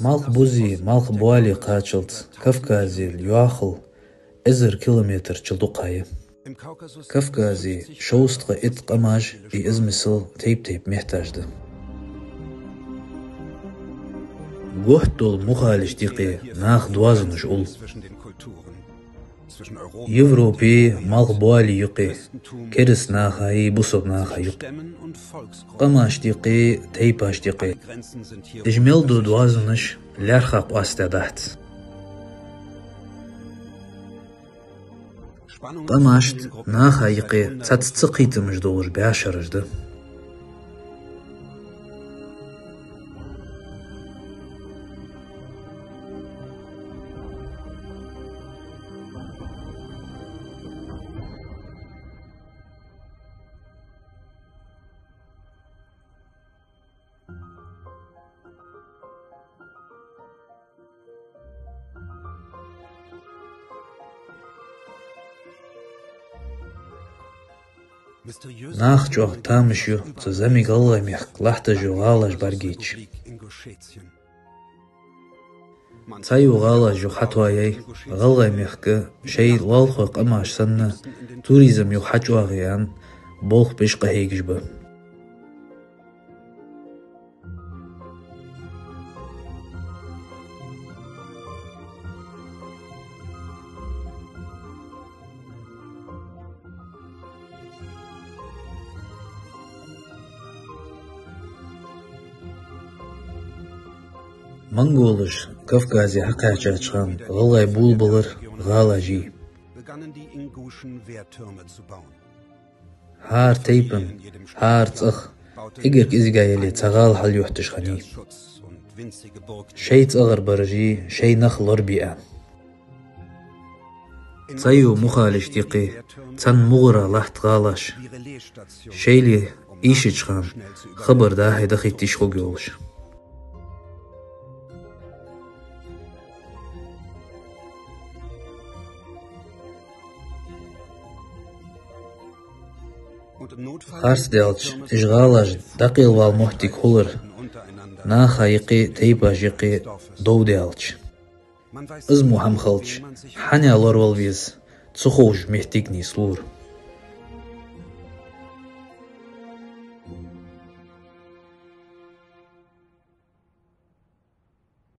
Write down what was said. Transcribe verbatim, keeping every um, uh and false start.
Малхбузе, малхбоале кхаччалца Кавказел йӀоахал эзар километрачул дукха я. Кавказе шовзткъа итт къамаш, из миссел тайп-тайпара метташ да. Готта долча мухалашта юкъе наха доазонаш улл. Европе малхбоалий юкъе, кераста нахаи бусалба нахаи юкъе, къамашта юкъе, тайпашта юкъе. Уж мел дола доазонаш лаьрхӀа къоастадаь дац. Къамашта, наха юкъе цхьацца цакхетамаш долаш бӀаьшераш да. Наха чӀоагӀа тамаш ю цу зӀамига ГӀалгӀай мехка латташ йола гӀалаш бӀаргайча. Цхьайола гӀалаш юха хьатоаяьй ГӀалгӀай мехка шоай лоалахой къамаш санна туризм юха хьачӀоагӀъе аьнна болх беш къахьегаш ба. Монголаш Кавказе хьакхаьчача хана гӀалгӀай болабалар гӀалаш йий. ХӀара тайпан, хӀара цӀагӀа эггара кӀезигагӀа яле цхьа гӀала хьалъотташ хиннай. Шоай цӀагӀара бараш йий, шоай нах лорабе аьнна. Цхьайола мухалашта юкъе цхьан мугӀара латта гӀалаш, шоайла ийшача хана хабар дӀа-хьа дахийта йиш хургйолаш. Харц даьлча, уж гӀалаш дӀакъайлавала моттиг хулар, наха юкъе, тайпаш юкъе дов даьлча. Из мо хӀама хилча, хьанна лоравала веза, ца ховш моттиг нийслора.